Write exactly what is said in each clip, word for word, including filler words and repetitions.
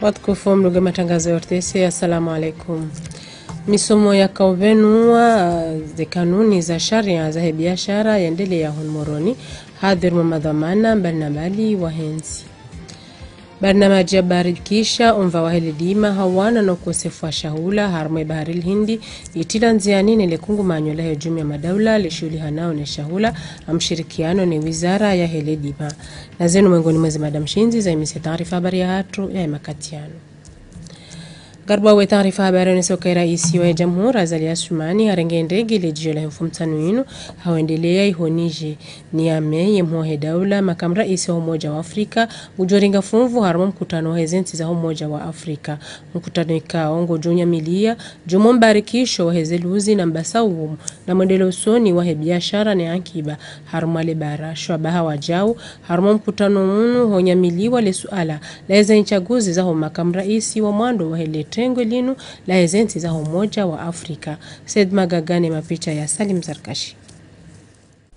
Watukufu mlungao matangazo ya O R T C, assalamu alaikum. Misomo ya kaupvenua ze kanuni za sharia zahe biashara yendeleya hunu Moroni, hadhwiri mwa madhwamana mbali na mbali wahe ntsi. Barnamaji ya barikisha omva wahe ledima ha uwana no ukosefu wa shahula harumwa ye bahari l'Hindi, itrilwa ndziani ne le kungumanyo lahe jumuiya ya madaula lishuhulihanao ne shahula, ha mshirikiano ne wizara yahe ledima. Na zinu mwengoni mwa ze mada mshindzi za yimise taarifa habari yahatru yahe makati yanu. Ngaribua we taarifa habari yonesa uka ye raisi wa jamhuri Azali Assoumani harenge ndege le djio lahe mfumontsanu yinu, ha wendeleya iho Niger. Niamey, ye mhuu wahe daula, makamu raisi wa Umoja wa Afrika, ngujo ringa funvu harumwa mkutano wahe ze ntsi za Umoja wa Afrika. Mkutano ikao ngujo nyamiliya juu mwa mbarikisho wahe ze luzi na mbasauo na mwendeleo usoni wahe biashara ne ankiba harumwa le bara. Shwabaha wajau harumwa mkutano unu hunyamiliwa le suala lahe ze ntsaguzi zaho makamu raisi wa mwando wahe le tengwe linu lahe ze ntsi za Umoja wa Afrika. Said Magaga ne mapicha ya Salim Zarkashi.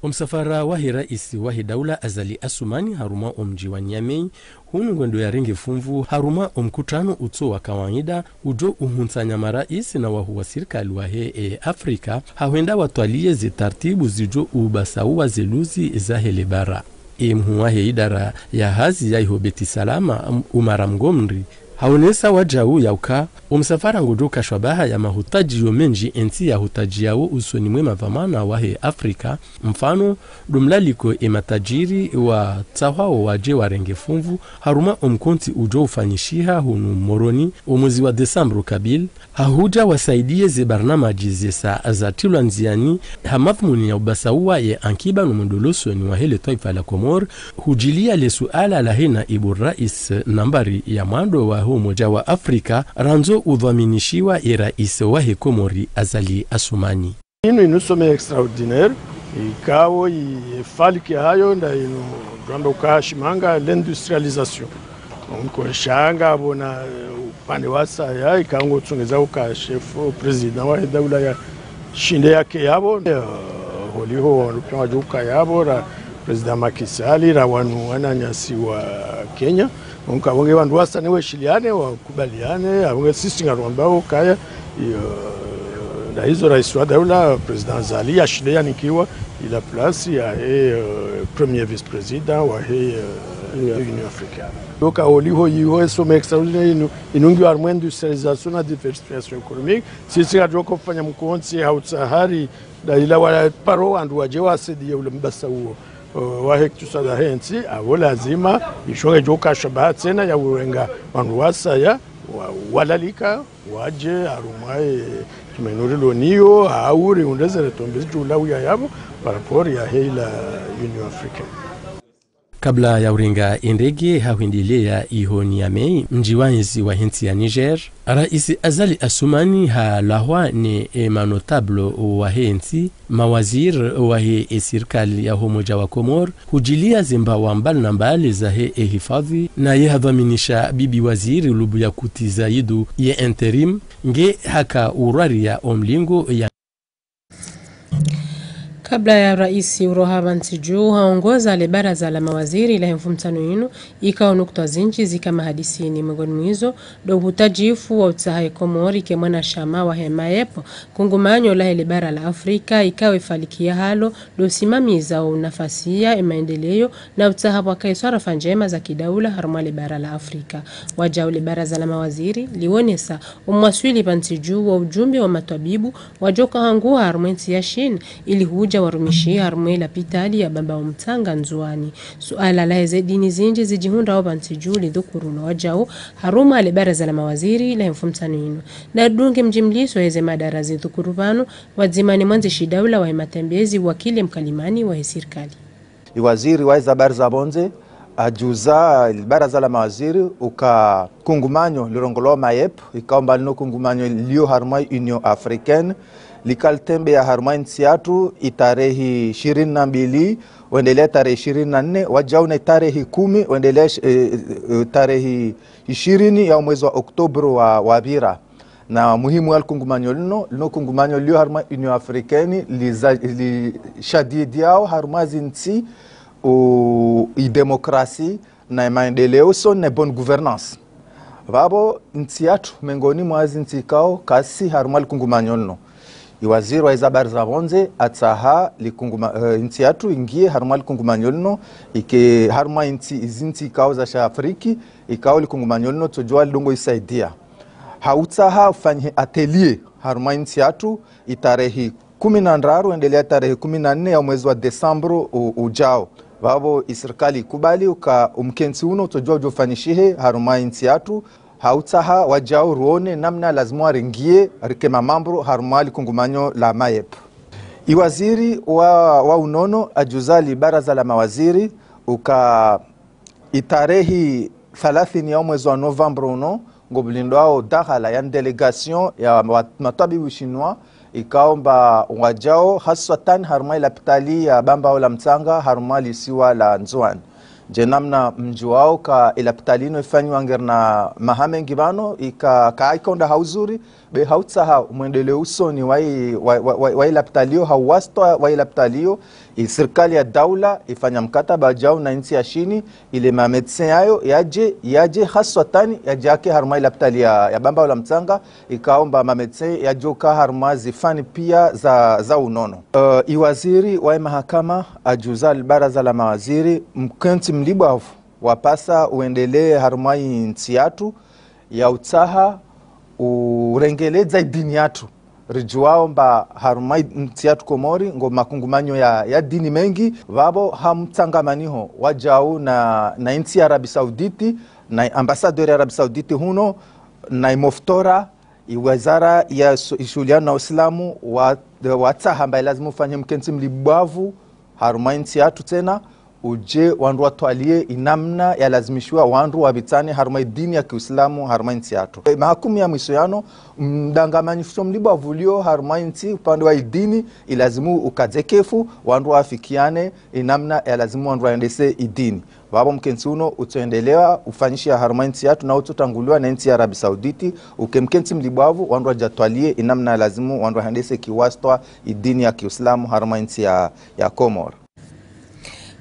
Omsafara wahe raisi wahe daula Azali Assoumani harumwa omdji wa Niamey, hunu ngwendo yarenge funvu harumwa omkutano utso wa kawaida ujo uhuntsanya maraisi na wahuu wa sirikali wahe e Afrika, ha hwenda watwaliye ze tartibu zijo ubasauwa ze luzi zahe le bara. E mhuu wahe idara ya hazi ya iho Beit-Salam, Umara Mghomri, haonesa wajau ya uka omsafara ngujo ka shwabaha ya mahutajiyo mendji e ntsi yahutajiyao usoni mwe madhwamana wahe Afrika, mfano, ndo mlaliko e matajiri watsahwao waje warenge funvu harumwa omkontsi ujo ufanyishiha hunu Moroni omwezi wa desambru kabili, ha huja wasaidiye ze barnamaji zesa zatrilwa ndziani ha madhumuni ya ubasauwa ye ankiba no mwendeleo usoni wahe le twaifa la Komori. Hujiliya le suala lahe naibu raisi nambari ya mwando waho Umoja wa Afrika, randzo udhwaminishiwa ye raisi wahe Komori Azali Assoumani. Inu, inu sommet extraordinaire, ikao i, faliki yahayo nda inu, ndo amba uka shimanga l'industrialisation. Nko shanga bona, eh, upande wasaya, ikao ngo tsongeza uka chef, président wa daula ya shinde yake yapvo, eh, holiho wandru pia wajo uka yapvo, ra président Macky Sall, ra wanu wananyasi wa Kenya. Nka wonge wandru wasaya ne weshiliane, wakubaliane, awonge sisi ngarwambao kaya, iyo, nda izo raisi wa daula, président Azali, yashinde yanikiwa ila place yahe, eh, premier vice-président wahe, eh, Union Africaine. Yoka holiho yiho e sommet extraordinaire inu, inu ngiyo harumwa industrialisation na diversification économique. Sisi ngatujoko fanya mkontsi ha utsahari, nda ila wala paro wandru waje wasaidiye ule mbasauo, eh, wahe iktiswadi yahe ntsi, apvo lazima, isho ngejo ka shwabaha tsena ya urenga wandru wasaya, wa, walalika, waje, harumwa e, tumenuri loniyo, hauri, undeze retombe zijo ula uya yapvo, par rapport yahe ila Union Africaine. Kabla ya urenga e ndege ha hwendeleya iho Niamey, mdji wa ezi wahe ntsi ya Niger, raisi Azali Assoumani halahwa ne e manotable wahe ntsi, mawaziri wahe e sirikali yaho Umoja wa Komori, hujiliya ze mbawa mbali na mbali zahe e hifadhi, naye hadhwaminisha bibi waziri Lubouya Kuti Zaidou ye intérim, nge haka urwariya omlingo ya Kabla ya raisi uroha pvantsi juu haongoza le baraza la mawaziri lahe mfumontsanu yinu, ikao nukutwa zindji zika mahadisini, mwengoni mwa izo ndo uhutajifu wa utsaha ye Komori ike mwanashama wahe MAEP, kungumanyo lahe le bara la Afrika, ikao e faliki yahalo ndo usimamiza o unafasiya e maendeleo na utsaha pvwaka e swarafa ndjema za kidaula harumwa le bara la Afrika. Wajau le baraza la mawaziri liwonesa umwaswili pvantsi juu wa ujumbe wa matwabibu wajoka hangu harumwa e ntsi ya Chine, ili huja warumishi harumwa e lapitali ya Bambao Mtsanga Ndzuani. Suala lahe ze dini zindji zijihundrao pvantsi juu lidhukuru no wajau harumwa le baraza la mawaziri lahe mfumontsanu yinu. Na dunge mjimliso heze mada razidhukuru pvanu, pvwadzima ne mwandzishi daula wahe matembezi, wakili mkalimani wahe sirikali. Waziri wa ze habari za pvondze hajuza le baraza la mawaziri uka kungumanyo lirongolwao MAEP, ikao amba linu kungumanyo lio harumwa Union Africaine, lika litembeya harumwa ntsi yatru itarehi ishirini na mbili, wendelea tarehi ishirini na nne, wajau ne tarehi kumi, wendelea, eh, eh, tarehi ishirini ya mwezi wa Oktobro wa, wapvira. Na muhimu ya likungumanyo linu, linu kungumanyo lio harumwa Union Africaine, liza-, lishadidiao harumwa zintsi, u, i démocratie, na maendeleo usoni na bonne gouvernance. Vavo ntsi yatru mengoni mwa zintsi ikao kazisi harumwa likungumanyo lino. Iwaziri wa iza habari za pvondze atsaha likunguma, eh, ntsi yatru ingie harumwa likungumanyo lino, ike harumwa intsi, izintsi ikao za sha Afriki, ikao likungumanyo lino tsojua lidungo isaidia. Hautsaha ufanyihe atelier harumwa intsi yatru, itarehi kumi na ndraru endelea tarehi kumi na nne ya mwezi wa Desambru u-, ujao. Vavo isirikali ikubali uka umkentsi uno utsojua ujo ufanyishihe harumwa intsi yatru, hautsaha wajao ruone namna lazimu waringie rike mamambru harumwa likungumanyo la MAEP. Iwaziri wa, wa unono ajuza libaraza la mawaziri uka itarehi thalathini ya mwezi wa Novambru uno, ngopvulindwao dakhala ya délégation ya wa-, matwabibu shinwa, ikao mba wajao haswatan harumwa ilapitali ya Bambao la Mtsanga harumwa lisiwa la Ndzuani. Je namna mjuao ka ilapitali ino ifanyiwa ngerina maha mengi vano, ika, ka ikonda ha uzuri, be hautsaha umwendeleo usoni wa i-, wa, wa, wa, wa ilapitali iyo, hauwastwa wa ilapitali iyo, isirikali ya daula ifanya mkataba jau na intsi ya Shini, ile mamédecin yayo yaje, yaje haswatani yaje yake harumwa ilapitali ya, ya Bambao la Mtsanga, ikao mba mamédecin yajoka harumwa zifani pia za, za unono. Eh, iwaziri wa imahakama ajuza libaraza la mawaziri, mkentsi mlibwavu wapasa uendelee harumwa intsi yatru, ya utsaha urengeledza idini yatru. Rijuao mba harumwa intsi yatru Komori ngo makungumanyo ya, ya dini mengi, vavo ha mtsangamaniho wajau na, na intsi ya Arabie Saoudite, na ambassadeur ya Arabie Saoudite huno, na imoftora, iwazara ya su-, ishuhuliana na Uislamu, wa, watsaha mba ilazimu ufanye mkentsi mlibwavu harumwa intsi yatru tsena, uje wandru watwalie inamna yalazimishiwa wandru wavitsane harumwa idini ya kiusilamu harumwa intsi yatru. E, mahakumu ya mwiso yano, mdangamanyisho mlibwavu ulio harumwa intsi upande wa idini, ilazimu ukadze kefu, wandru wafikiane inamna yalazimu wandru waendese idini. Vavo mkentsi uno utsoendelewa ufanyishiha harumwa intsi yatru na utsotanguliwa na intsi ya Arabie Saoudite, uke mkentsi mlibwavu, wandru wajatwalie inamna yalazimu wandru waendese kiwastwa idini ya kiusilamu harumwa intsi ya, ya Komori.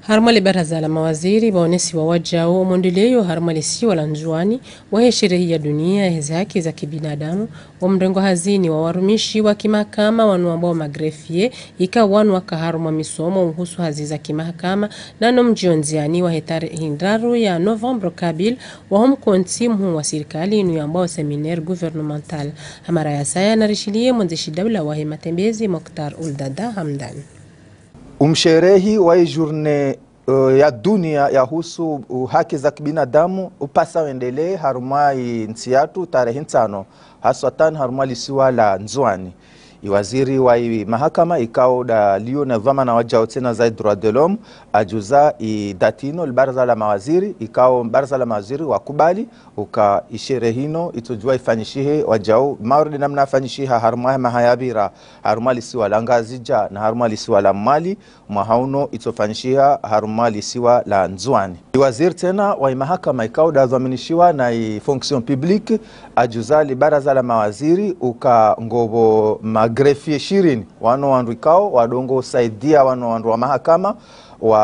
Harumwa libaraza la mawaziri, vaonesiwa wajau omwendeleyo harumwa lisiwa la Ndzuani, wahe sherehi ya dunia yaheze haki za kibinadamu, omrengo hazini wa warumishi wa kimahakama wanu ambao magreffier, ika wanu waka harumwa misomo uhusu hazi za kimahakama, nano mjio ndziani wahe tarehi ndraru ya Novambru kabil, waho mkontsi mhuu wa sirikali inu yambwao séminaire gouvernemental. Hamara ya saya narishilie mwenzeshi daula wahe matembezi Mokhtar Ould Dada Hamdani. Umsherehi wa ijournée, eh, ya dunia yahusu, uh, haki za kibinadamu upasa wendelee harumwa intsi yatru tarehi ntsano, haswatan harumwa lisiwa la Ndzuani. Iwaziri wa imahakama ikao dalio na dhwamana wajau tsena za droits de l'homme, ajuza idati ino libaraza la mawaziri, ikao baraza la mawaziri wakubali uka isherehi ino itsojua ifanyishihe wajau, mauri de namna yafanyishiha harumwa maha yapvira harumwa lisiwa la Ngazidja na harumwa lisiwa la Mwali, mwaha uno itsofanyishiha harumwa lisiwa la Ndzuani. Iwaziri tsena wa imahakama ikao dadhwaminishiwa na ifonction publique ajuza libaraza la mawaziri uka ngopvo magreffier shirini, wano wandru ikao wadungo saidia wano wandru wa mahakama wa,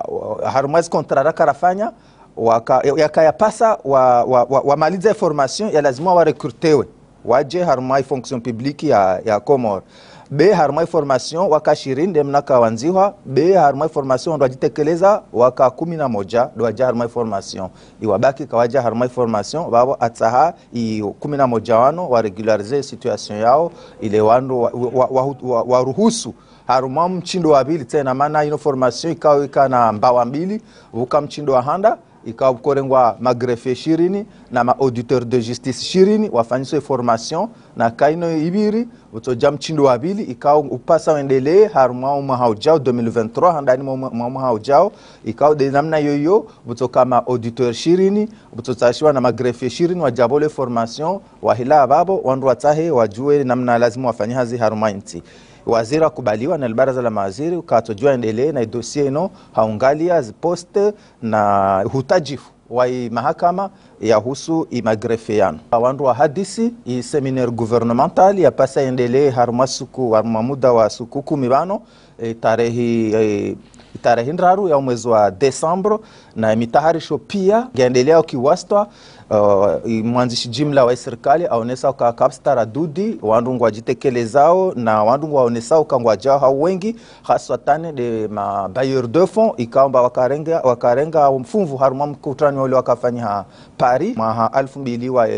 wa, harumwa zi contrat raka rafanya, waka, yaka yapasa wa, wa, wa, wamalize formation yalazimu warecrutewe waje harumwa ifonction publique ya, ya Komori. Be harumwa iformation waka shirini de mna kawandzihwa, be harumwa iformation wandru wajitekeleza waka kumi na moja do waja harumwa iformation. Iwabaki kawaja harumwa iformation, vavo atsaha i kumi na moja wano warégulariser situation yao, ile wandru wa, wa, wa, wa, wa, waruhusu harumwa mtsindo wa pvili tsena, mana ino formation ikao ikana mbawa mbili, vuka mtsindo wa handa, ikao ukorengwa magreffier shirini na maauditeur de justice shirini, wafanyiswe formation, na kaino ipviri, utsoja mtsindo wa pvili, ikao upasa wendelee harumwa omwaha ujao, deux mille vingt-trois, handani mwa, mwa, mwaha ujao, ikao de namna yoyo, utsoka maauditeur shirini, utsotsahishiwa na magreffier shirini, wajapvo le formation, wahila vavo, wandru watsahe, wajue namna lazimu wafanye hazi harumwa intsi. Waziri akubaliwa na libaraza la mawaziri, uka atsojua endelee na idossier ino, haungalia ziposte na hutajifu wa imahakama yahusu imagreffier yano. Wandru wahadisi, iséminaire gouvernemental yapasa yendelee harumwa suku, harumwa muda wa suku kumi vano, e, tarehi, e, Tarehi ndraru ya mwezi wa décembre, na mitayarisho pia ngiendeleao kiwastwa, uh, mwandzishi jimla wa sirikali aonesa uka kapvatsi taradudi, wandru ngwadjitekelezao, na wandru ngwaonesao uka ngwadjao ha wengi, haswatani nde ma bailleurs de fonds, ikao amba wakarenga, wakarenga mfumvu harumwa mkutano ule wakafanyiha Paris, mwaha alfu mbili wa,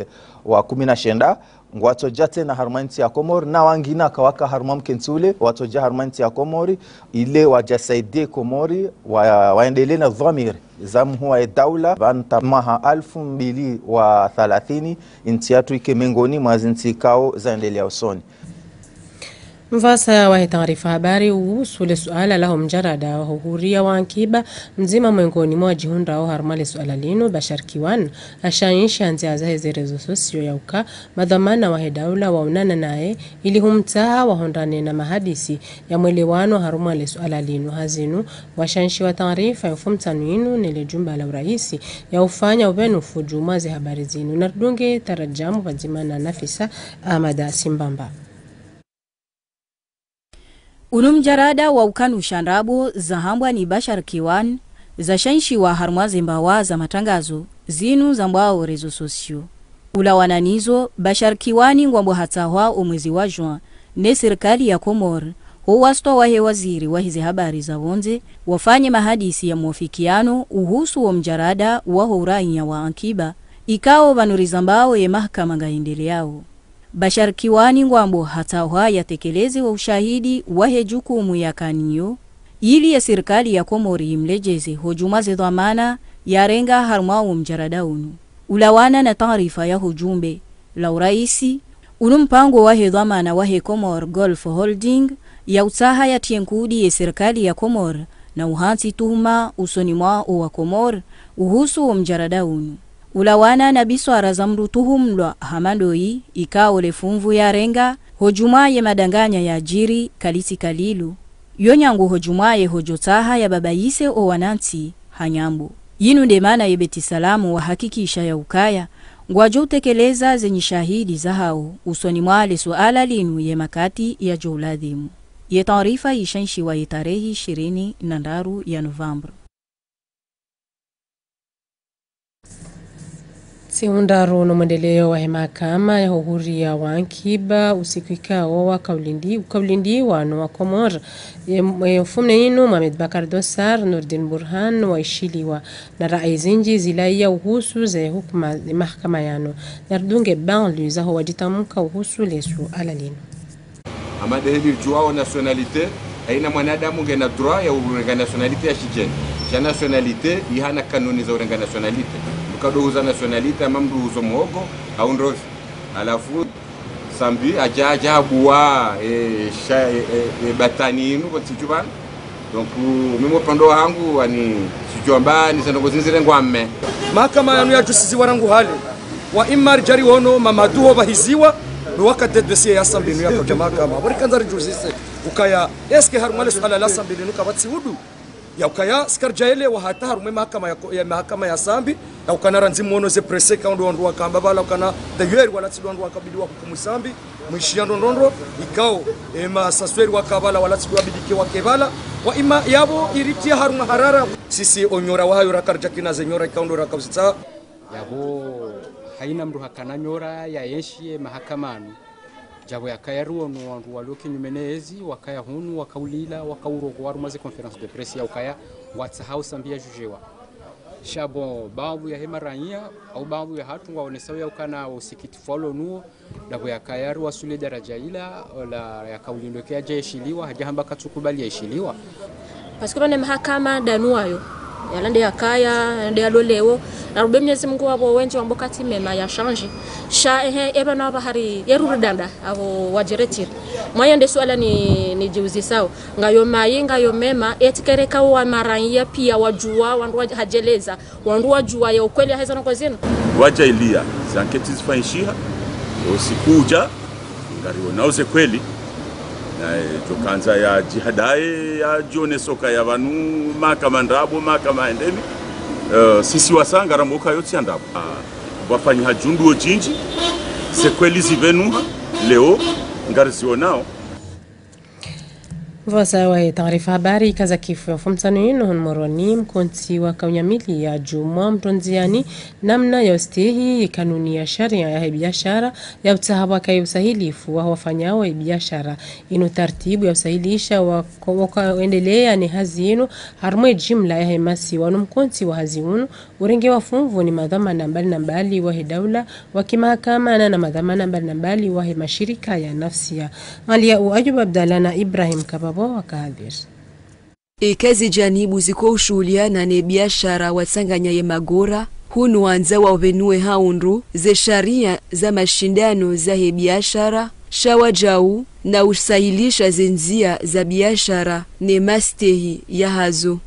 wa kumi na shenda, ngwatsodja tsena harumwa ntsi ya Komori, na wangina kawaka harumwa mkentsi ule, watsoja harumwa ntsi ya Komori, ile wadjasaidie Komori, wa, waendelee na dhwamiri za mhuu wa daula, pvanu ta mwaha alfu mbili wa thalathini, ntsi yatru ike mengoni mwa zintsi ikao zaendelea usoni. Mvasa wahe taarifa habari uhusu le suala laho mjarada waho huria wa ankiba, mdzima mwengoni mwa wadjihundrao harumwa le suala linu, Bashar Kiwan, hashainshi ha ndzia zahe ze réseaux sociaux ya uka madhwamana wahe daula waonana naye, ili humtsaha wahundrane na mahadisi ya mwelewano harumwa le suala linu. Hazinu, washainshi wa taarifa ya mfumtsanu inu nele jumba la uraisi ya ufanya upvenufu juu mwa ze habari zinu. Naridunge tarajamu pvadzima na Nafisa Ahmada Simbamba. Unu mjarada wa ukanusha ndrabo zahambwa ni Bashar Kiwan, zashaishiwa harumwa ze mbawa za matrangazo, zinu zambwao réseaux sociaux. Ulawana nizo, Bashar Kiwan ngwambo hatsahwa o mwezi wa juin, ne sirikali ya Komori, ho wastwa wahe waziri wahe ze habari za pvondze, wafanye mahadisi ya mwafikiano uhusu wo mjarada waho uraiya wa ankiba, ikao pvanu rizambao ye mahakama ngayendeleao. Bashar Kiwan ngwambo hatsahwa yatekeleze wo ushahidi wahe jukumu yakanayo, ili ye sirikali ya Komori imlejeze ho juu mwa ze dhwamana yarenga harumwa wo mjarada unu. Ulawana na taarifa yaho jumbe la uraisi, unu mpango wahe dhwamana wahe Comores Golf Holding ya utsaha yatie nkudi ye sirikali ya Komori na uhantsi tuhuma usoni mwa o wa Komori uhusu wo mjarada unu. Ulawana na biswara za mndru tuhumlwa hama ndoyi, ikao le fumvu yarenga, ho juu mwa ye madanganya yajiri kalitsi kalilo. Yo nyangu ho juu mwa ye hojo tsaha yababayise o wanantsi ha nyambo. Yinu nde mana ye Beti Salamu wahakikisha ya ukaya ngwajo utekeleza ze nyishahidi zahao usoni mwa le suala linu ye makati yajo uladhimu. Ye taarifa yishaishiwa ye tarehi ishirini na ndraru ya novembre. Tsi undraru no mwendeleo wahe mahakama yaho huria wa ankiba usiku ikao wakaulindi, ukaulindi wanu wa Komori. Ye, ye mfumne inu, Mohamed Bacar Dossar, Nourdine Bourhane, waishiliwa na raai zinji zilaya uhusu ze hukuma ze mahakama yanu. Naridunge banlieue zaho wadjitamuka uhusu le suala linu. Hama nde heli rijuao nationalité, haina mwanadamu ngena droit ya urenga nationalité ya shidjeni. Sha nationalité, ihana kanuni za urenga nationalité. Mndru kado huza nationalité, hama mndru huzo muhogo, hau ndrovi. Halafu, Sambi, aja, aja abuwa, e, sha, e, e, e, batani inu, kwa ntsi djuu pvanu. Donc, mimi upande wahangu, wani, sijua mba, ni zendrongo zindji zirengwa mme. Mahakama yanu yajusiziwa rangu hale. Wa imma rijari wono Mamadou ho pvahiziwa, no wakati dossier ya Sambi inu yakaja mahakama. Bori kandza rijuzise, ukaya, est-ce que harumwa le suala la Sambi linu kapvatsi udu? Ya ukaya, si karijaelewa hata harumwa mahakama ya ko-, ya mahakama ya Sambi, ya ukana randzi mwono ze presse ikao ndo wandru wakamba pvala ukana, d'ailleurs, walatsi ndo wandru wakabidi wahukumu Sambi, mwishiya ndo ndrongoo ikao, e, ma sasweri waka pvala, walatsi ndo wabidi ke wake pvala, wa imma yapvo iritia harumwa harara. Sisi onyora wahayo raka rijakina ze nyora ikao ndo raka uzitsaha. Yapvo haina mndru hakana nyora ya enshi ye mahakama anu. Djapvo yakaya riwono wandru walio kinyume ne ezi, wakaya hunu, wakaulila, wakaurongoa harumwa ze conférence de presse ya ukaya, ngwatsahao Sambi yajujewa. Sha bon, baadhwi yahe maraiya, au baadhwi yahatru ngwaonesao ya ukana usikitifu walo nuwo, dapvo yakaya riwaswili daraja ila, ola yakaulindo ke yaja yeshiliwa, haja hamba katsukubali yeshiliwa. Parce que pvanu mahakama ndanu wayo. Yala nde yakaya, nde yalo leo. Na rube Mwenyezi Mungu wapvo wendji wambo katsi mema ya change. Sha, ehe, eba na wapva hari, yeru ridanda, apvo wajiretire. Mwayo nde suala ni, nijiuzisao. Ngayo mayi, ngayo mema, eti kereka wa maraiya pia wajua, wandru wa-, hajeleza. Wandru wajua ye ukweli yaheza ndrongoo zinu. Waja iliya, ze enquête zifanyishiha, usiku uja, ngarionao ze kweli, na, e, djo kandza ya jihadaye, ya jioneso ka ya pvanu, mahakama ndrabo, mahakama endeni, e, sisi wasaya ngarambo ka yotsi ya ndrabo. A, wafanyiha jundru ojinji, ze kweli zipvenuha, leo, ngarizionao. Pvasa wahe taarifa habari ikaza kifu ya mfumtsanu yinu hunu Moroni, mkontsi wa kaunyamili ya djumwa mtrondziani namna ya ustehi kanuni ya sharia yahe biashara ya utsaha wakaye usahilifu wa wafanyao ye biashara. Inu tartibu ya usahilisha wa, wa, wa endelea ne hazi inu harumwa ye jimla yahe masiwa no mkontsi wa hazi unu urenge wa funvu ni madhwamana mbali na mbali wahe daula, wa kimahakama na, na madhwamana mbali na mbali wahe mashirika ya nafsia. Aliya u Ayub Abdallah na Ibrahim Kababo wakahadhiri. Eka ze janibu ziko ushuhuliana ne biashara watsanganya ye magora, hunu wandza wa uvenuwe ha undru ze sharia za mashindano zahe biashara, sha wajau na usahilisha ze ndzia za biashara ne mastehi yahazo.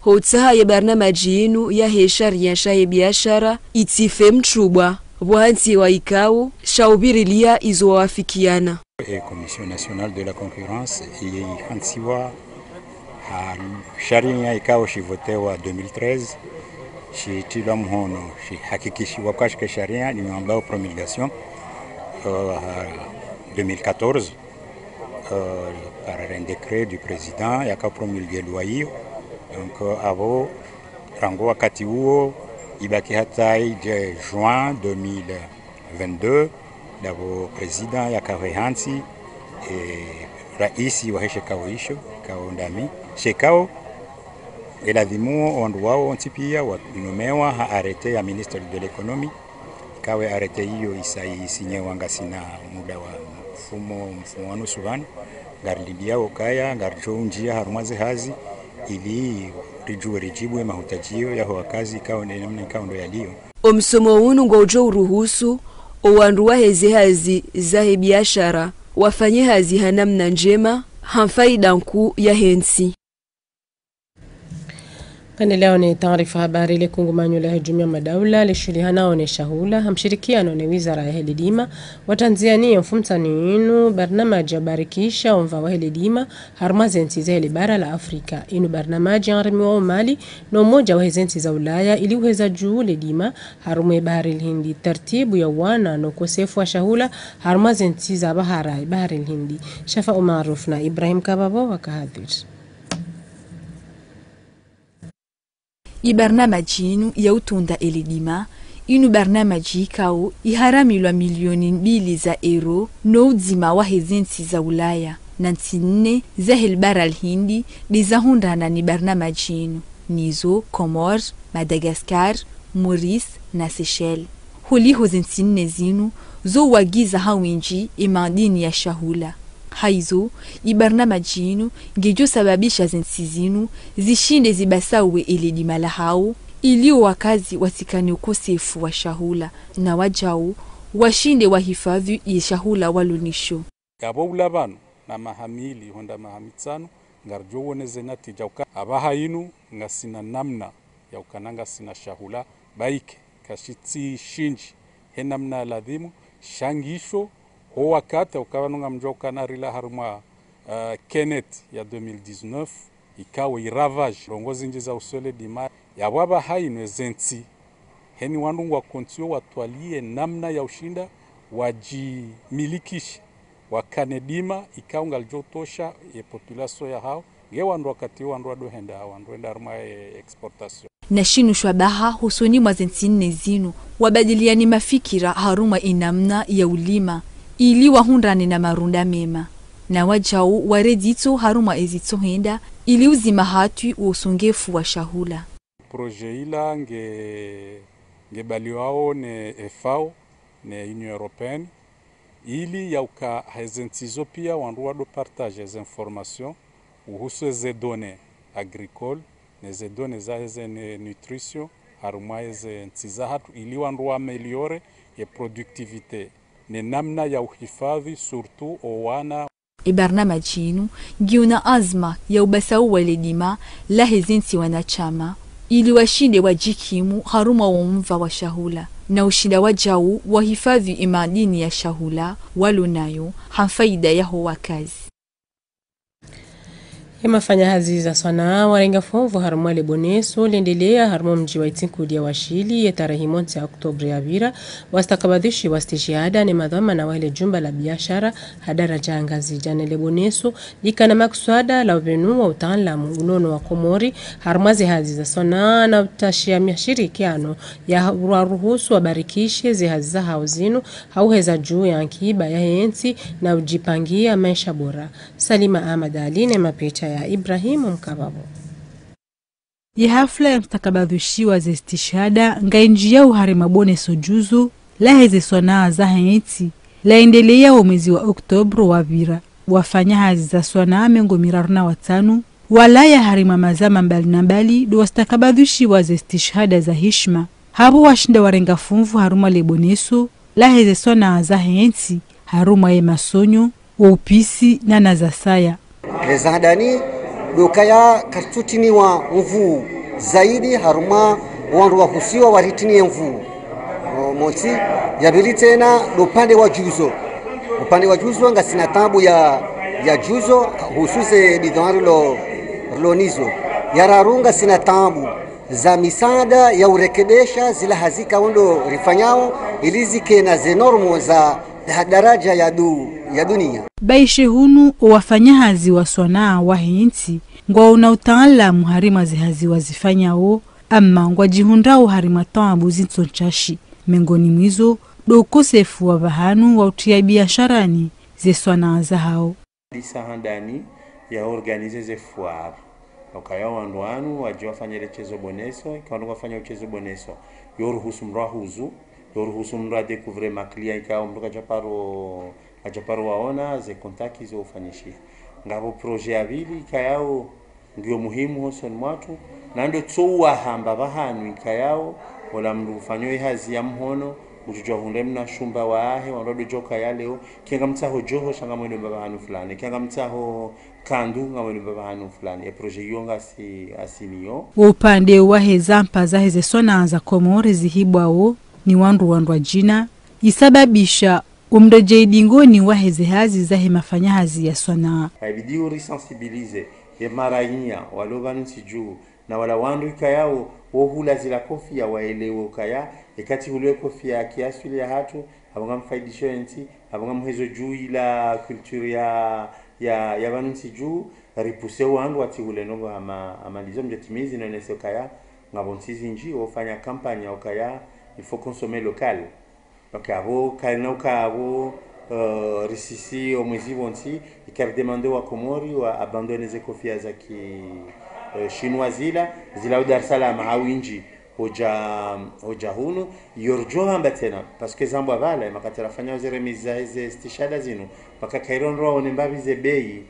Ho utsaha ye barnamaji yinu yahe sharia shahe biashara itsife mtrubwa, pvo hantsiwa ikao sha uvirilia izo wawafikiana. E Commission Nationale de la Concurrence, iye ihantsiwa ha sharia ikao shivotewa deux mille treize, shitrilwa mhono, shihakikishiwa kashike sharia, ni ambao promulgation, euh, ha deux mille quatorze, euh, par un décret du président, yaka promulgué loi iyo. Donc, euh, apvo, rangu wakati uwo, ibaki hata idje juin deux mille vingt-deux, ndapvo président yaka hwe hantsi, e, raisi wahe shikao isho, ikao ndami. Shikao, e, ladhimu o wandru wao wontsi pia wanomewa ha arrêté ya ministre de l'économie. Ikao arrêté iyo isa isinyewa ngasina muda wa mfumo, mfumo wa nusu pvanu. Ngarilindiao ukaya, ngaridjo unjia harumwa ze hazi, ili ridjuwe ridjibu ye mahutajio yaho wakazi, ikao ne namna ikao ndo yalio. O msomo unu ngudjo uruhusu o wandru wahe ze hazi zahe biashara wafanye hazi ha namna ndjema, ha faida nkuu yahe ntsi. Kaendelea ne taarifa habari, le kungumanyo lahe jumuiya madaula lishuhulihanao ne shahula ha mshirikiano ne wizara yahe lidima, watrandziani ye mfumtsanu yinu barnamaji ya ubarikisha o mva wahe lidima harumwa ze ntsi zahe le bara la Afrika. Inu barnamaji yarimiwa o mali no umoja wahe ze ntsi za Ulaya ili uheza juu le dima harumwa ye bahari l'Hindi, tartibu ya uwana no ukosefu wa shahula harumwa ze ntsi za bahara ye bahari l'Hindi. Shafa Umaruf na Ibrahim Kababo wakahadhiri. Ye barnamaji yinu ya utunda ye lidima, inu barnamaji ikao iharamilwa milioni mbili za euro no udzima wahe ze ntsi za Ulaya, na ntsi nne zahe le bara l'Hindi nde zahundrana ni barnamaji yinu, nizo Comores, Madagascar, Maurice na Seychelles. Holiho ze ntsi nne zinu zo uwagiza ha windji ye madini ya shahula. Haizo, ye barnamaji yinu ngedjo sababisha ze ntsi zinu zishinde zibasauwe ye lidima lahao, ili o wakazi watsikane ukosefu wa shahula, na wajau washinde wahifadhwi ye shahula walo nasho. Yapvo ula pvanu na maha mili hwenda maha mitsanu, ngaridjo wone ze natija uka apvaha yinu ngasina namna ya ukana ngasina shahula, baike kashitsi shindji he namna ya ladhimu, sha ngisho ho wakati uka pvanu ngamdjo ukana rila harumwa, euh, Kenneth ya deux mille dix-neuf, ikao i ravage ndrongoo zindji za uso le dima. Yapvo apvaha yinu ze ntsi, heni wandru ngwakontsiyo watwaliye namna ya ushinda wadjimilikishe, wakane dima ikao ngalidjo utosha ye population yahao, nge wandru wakati wandru wado henda, wandru wenda harumwa ye exportation. Na shinu shwabaha hosoni mwa ze ntsi nne zinu, wabadiliane mafikira harumwa ye namna ya ulima, ili wahundrane na marunda mema. Na wadjau waredi tso harumwa ezi tsohenda ili uzima hatwi wo usongefu wa shahula. Projet ila nge, nge baliwao ne F A O, ne Union Européenne, ili yauka heze ntsi zo pia wandru wado partager ze informations uhusu eze données agricoles, ne ze données za heze ne nutrition, harumwa eze ntsi za hatru, ili wandru wa améliorer ye productivité, ne namna ya uhifadhi surtout o wana. E barnamaji inu ngiyo na azma ya ubasauwa le dima la heze ntsi wanashama, ili washinde wadjikimu harumwa wo mva wa shahula, na ushinda wadjau wahifadhi e madini ya shahula walo nayo ha faida yaho wakazi. Ye mafanya hazi za swanaa warenga fumvu harumwa le boneso lendelea harumwa mdji wa Itsinkudia wa Shili ye tarehi montsi ya Oktobre ya pvira, wastakabadhishi wa stishihada ne madhwamana wa ile jumba la biashara ha daraja ya Ngazidja. Ne le boneso lika na makswada la upvenu wa utaanlamu unono wa Komori harumwa ze hazi za swanaa na utashia mashirikiano ya ruhusu wabarikishe ze hazi za hao zinu ha uheza juu ya nkiba ya hentsi na udjipangia maesha bora. Salima Ahmad Ali ne mapicha ya Ibrahim Mkababo. Ye hafla ya mstakabadhishiwa ze stishihada ngaindjiao harumwa boneso djuzo la heze swanaa za hentsi, laendelea wo mwezi wa Oktobre wa pvira. Wafanya hazi za swanaa mengo miraru na watsanu walaya harumwa mazama mbali na mbali ndo wastakabadhishiwa ze stishihada za hishima. Hapvo washinda warenga fumvu harumwa le boneso la heze swanaa za hentsi, harumwa ye masonyo, wo upisi na na za saya. Leza handani ndo kaya karitsutiniwa nvuu zaidi harumwa wandru wahusiwa waritiniye nvuu. O, montsi, ya pvili tsena ndo upande wa djuzo. Upande wa djuzo ngasina taabu ya, ya djuzo, husu ze bidhwaa rilo, rilo nizo. Ya raru ngasina taabu za misaada ya urekebesha zila hazi ikao ndo rifanyao ili zike na ze normes za ha daraja ya du-, ya dunia. Baishe hunu, o wafanya hazi wa swanaa wa hentsi ngwao na utaanlamu harumwa ze hazi wazifanyao, ama ngwadjihundrao harumwa taabu zitso ntsashi. Mengoni mwa izo ndo ukosefu wa pvahanu wa utria biasharani ze swanaa za hao. Lisa handani ya organiser ze foire. Ukaya wandru wanu wadje wafanye le chezo boneso, ikao wandru wafanya uchezo boneso, yo ruhusu mndru ahuzu, yo ruhusu mndru adécouvre ma clients ikao mndru kadjaparo, kadjaparo waona, ze contacts zo ufanyishiha. Ngapvo projet ya pvili ikayao ngiyo muhimu hosoni mwatru, na ndo tso uwahamba pvahanu ikayao, ola mndru ufanyo ye hazi ya mhono, utsudjuwa hundre mna shumba wahe, wandru wadodjoka ya leo, kenga mtsaho djoho sha ngamwendo mba pvahanu fulani, kenga mtsaho kandu ngamwendo mba pvahanu fulani. E projet iyo ngasi, asiniyo. Upande wa heza mpa za heze swanaa za Komori zihibwao ni wandru wandru wa djina, isababisha umredjei dingoni wa heze hazi za he mafanya hazi ya swanaa. Haibidi urisensibiliser ye maraiya walo pvanu ntsi dju, na wala wandru ikayao wo hula zila kofia waelewe ukaya, eka tsi hule kofia ya kiaswili ya hatru, hapvo ngamfaidisho ye ntsi, hapvo ngamhezo dju ila culture ya, ya, ya pvanu ntsi dju, ripuse wandru watsi hule ndrongoo hama, hama ndizo. Mdjatimizi nonese ukaya, ngapvo ntsi zindji wofanya kampanya ukaya, il faut consommer local. Donc, apvo, kalina uka apvo, euh, risisi o mwezi pvontsi, ika ridemande wa Komori wa abandonner ze kofia za ki, euh, chinois zila, zila u Dar es Salaam ha windji, odja, odja hunu, yo ridjo hamba tsena, parce que zambwa pvala, ye makati rafanya ze remise za ze stishada zinu, paka kairondro waone mbapvi ze bei,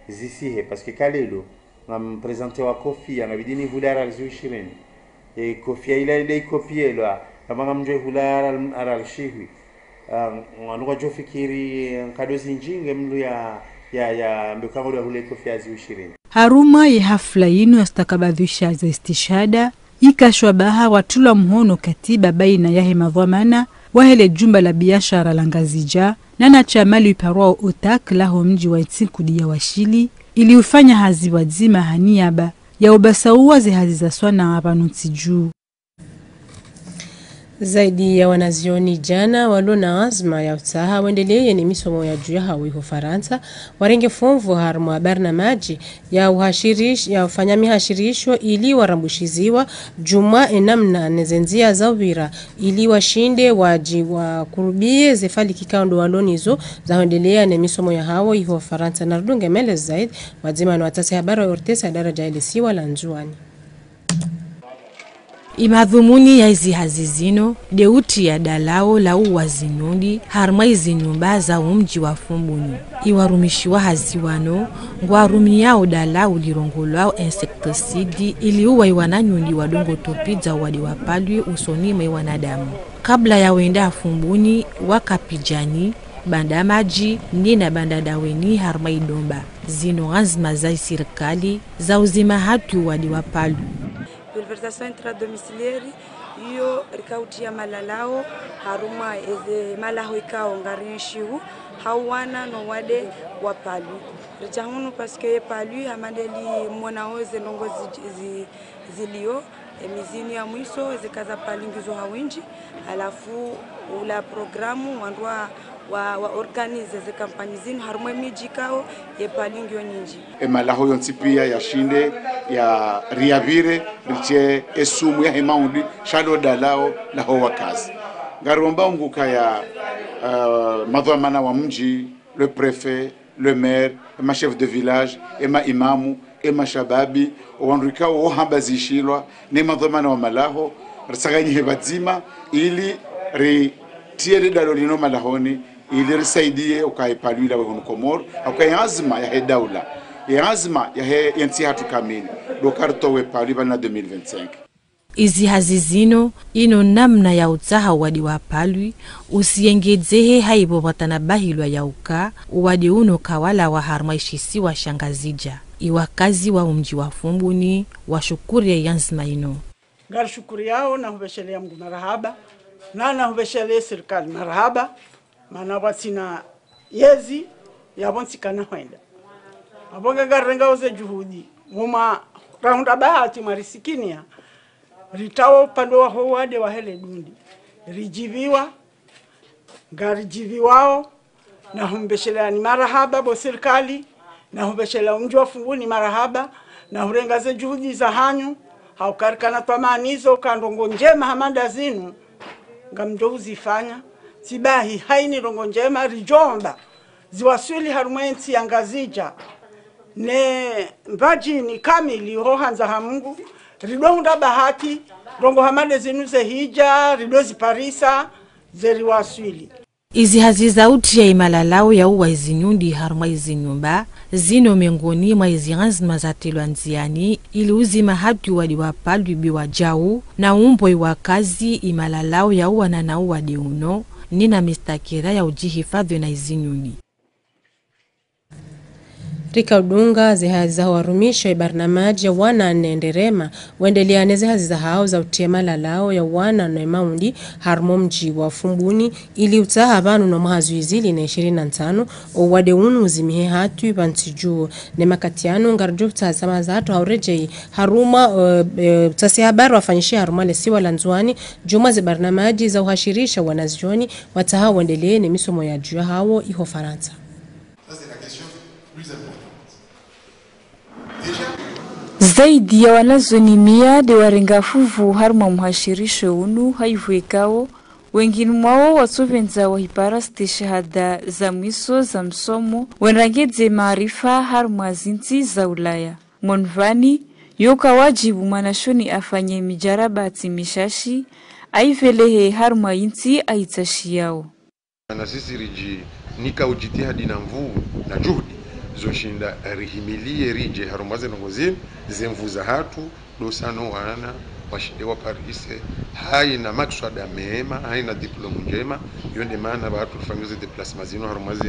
zisihe, parce que kalelo, ngamprésenter wa kofia, ngabidi nihule riali ziwu ishirini. E kofia ila ila ikopielwa, kama ngamdjo ihula riali, riali shihwi. Ah, wanu kwadjo fikiri, nkado zindji nge mndru ya, ya, ya, mbe kango ya hule kofia ziwu ishirini. Harumwa ye hafla yinu ya stakabadhisha ze stishada, ikashwa baha watulwa mhono katiba baina ya he madhwamana wa hele jumba la biashara la Ngazidja, na na shama liparwao OTAC la ho mdji wa Itsinkudia wa Shili, ili ufanya hazi pvwadzima ha niaba ya ubasauwa ze hazi za swanaa pvanu ntsi dju. Zaidi ya wanazioni djana walo na azma ya utsaha wendeleye ne misomo ya juu yahawo iho Farantsa, warenge funvu harumwa barnamaji ya uhashirish-, ya ufanya mihashirisho ili warambushiziwa djumwa enamna ne ze ndzia za upvira ili washinde waji wakurubiye ze falikika ndo walo nizo za hwendelea ne misomo yahawo iho Farantsa. Narudunge mele zaidi, wadzima no watasi habari wa O R T C ya daraja ya lesiwa la Ndzuani. Imadhumuni ya izi hazi zino, de utriya dalao la uwa zinyundi, harumwa izi nyumba za umji wa Fumbuni. Iwarumishi wa hazi wano, ngwarumiyao dalao lirongolwao insecticide, ili uwa iwananyundi wadongo topidza uwade wa palu usoni mwe wanadamu. Kabla ya wenda Fumbuni, waka Pidjani, Bandamaji, nina Bandaweni harumwa idomba. Zino anzima za isirikali, za uzima hatwi uwade wa palu. Pulvérisation intradomiciliaire, iyo rika utriya malalao, harumwa eze malaho ikao ngarienshio, ha uwana no uwade wa palu. Ritsaha hunu parce que ye palu, hama ndeli mwonao ze ndrongoo zi, zi, zilio, e mezi inu ya mwiso, ze cas za palu ngizo ha windji, halafu ula programme, wandru wa, wa, wa organiser ze campagne zinu, harumwa e midji ikao, ye palu ngiyo nyindji. E malaho yontsi pia yashinde, ya riyapvire, ritriye e sumu yahe maundi, sha lo dalao laho wakazi. Ngaromba unguka ya, eh, madhwamana wa mji, le préfet, le maire, ema chef de village, ema imamu, ema shababi, owandru ikao wo hamba zishilwa, ne madhwamana wa malaho, ritsanganyihe pvadzima, ili ritriye le dalao lino malahoni, ili risaidiye uka e palu ilawe hunu Komori, uka e anzima yahe daula, e anzima yahe yentsi hatru kamili, ndo uka ritowe palu pvanu deux mille vingt-cinq. Izi hazi zino, ino namna ya utsaha uwade wa palu, usiyengedzehe ha ipvo pvwatanabahilwa ya uka, uwade uno kawalawa harumwa ishisiwa sha Ngazidja. Iwakazi wa umji wa Fumbuni, washukuriya yanzima ino. Ngarishukuriyao na hupveshelea Mngu marahaba, na na hupveshelea sirikali marahaba, mana pvwatsina yezi, yapvo ntsi kana hwenda. Apvo nge ngarirengao ze juhudi, muma rahundra bahati mwa risikiniya, ritawo upande waho uwade wahe le dundi. Ridjiviwa, ngaridjiviwao, na humpvesheleani marahaba bo sirikali, na hupveshelea umji wa Fumbuni marahaba, na hurenga ze juhudi zahanyu, ha uka rikana twamanizo, uka ndrongoo ndjema hama nda zinu, ngamdjo uzifanya, tsi bahi ha ini ndrongoo ndjema, ridjomba, ziwaswili harumwa entsi ya Ngazidja, ne Mbadjini kamili ho handza ha Mngu, rido hundra bahati, ndrongoo hama nde zinu ze hidja, rido ziparisa, ze riwaswili. Izi hazi za utriya imalalao ya uwa izi nyundi harumwa izi nyumba, zino mengoni mwa izi anzima zatrilwa ndziani, ili uzima hatwi uwade wa palu be wadjau, na umbwa iwakazi imalalao ya uwana na uwade uno, nina mistakera ya udjihifadhwi na izi nyundi. Rika udunga ze hazi zaho warumishi wa ibarnamaji ya uwana ne nderema, wendelea ne ze hazi zahawo za utriya malalao ya uwana no maundi, harumwa omji wa Fumbuni, ili utsaha pvanu no mwaha zihwi zili na ishirini na ntsanu, owade unu uzimihe hatwi pvantsi dju. Ne makati yanu ngaridjo utsaha zama zatru ha uredjei, harumwa, eh, eh, utasi habari wafanyishiha harumwa lesiwa la Ndzuani, djumwa ze barnamaji za uhashirisha wanazioni, watsaha wendelee ne misomo ya juu yahawo iho Farantsa. Ça, c'est la question plus importante. Déjà, zaidi ya wanazioni mia de warenga funvu harumwa muhashirisho unu, ha ivo ikao, wengini mwawo watsopvendza wahipara steshahada za mwiso za msomo, wendangedze maarifa harumwa zintsi za Ulaya. Monvani, yoka wadjibu mwanashoni afanye mijaraba tsi mishashi, aivelehe harumwa intsi aitsashiyao. Na sisi ridjinika ujitihadi na nvuu na juhudi zoshinda rihimilie ridje harumwa ze ndrongoo zinu, ze nvuu zahatru, ndo usa no wana washinde waparise, haina makswada mema, haina diplôme ndjema, yo nde maana pvatru rifanyao ze déplacement zinu harumwa ze,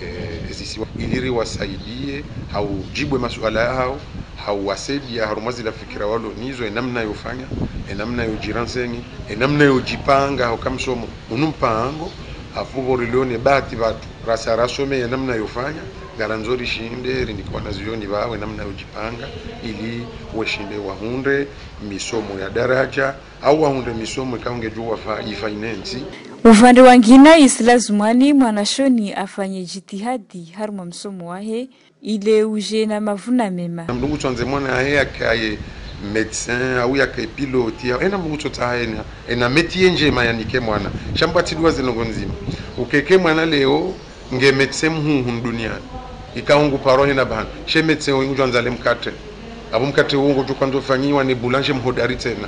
eh, zisiwa, ili riwasaidie, ha udjibu e masuala yahawo, ha uwasaidia harumwa zila fikira walo nizo, e namna yofanya, e namna yodjirenseigner, e namna yodjipanga, ha uka msomo unu mpango, afu pvo rilio ne bahati pvatru, rasa rasome e namna yofanya, Ngarandzo rishinde rindike wanazioni wawe namna yo djipanga ili weshinde wahundre misomo ya daraja, au wahundre misomo ikao ngedjo wafa ifainensi. Upvande wangina, isilazimu ni mwanashoni afanye djitihadi harumwa msomo wahe ile uje na mavuna mema. Na mndru ngutsandze mwana yahe yakaye médecin, au yakaye pilote, au ena mndru ngutsotsaha ena, ena métier ndjema yanike mwana. Sha mbo atsidjuwa ze ndrongoo ndzima. Ukeke mwana leo nge médecin mhuu hunu duniani, ikao ngu paro hena bahana, she médecin wo ngudjo andza ale mkatre. Apvo mkatre wo ngudjo kwandzo fanyiwa ne boulanger mhodari tsena.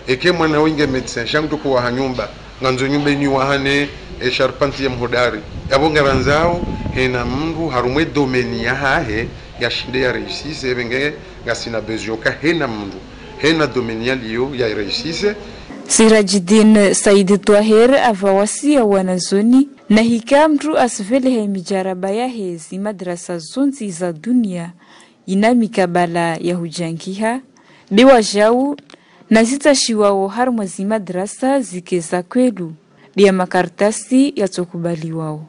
Eke mwana wo nge médecin, sha ngudjo kuwaha nyumba, ngandzo nyumba ini wahane e charpentier mhodari. Yapvo ngarandzao hena mndru harumwa e domaine yahahe yashinde ya réussisse, epvenge ngasina besoin ka hena mndru hena domaine yaliyo ya réussisse. Sirajidine Said Twaher apva wasiya wanazioni, na hika mndru asivelehe midjaraba yahe zi madrasa zontsi za dunia ina mikabala ya hudjangiha, be wajau na zitsashiwao harumwa zi madrasa zike za kweli, be ya makartasi yatsokubaliwao.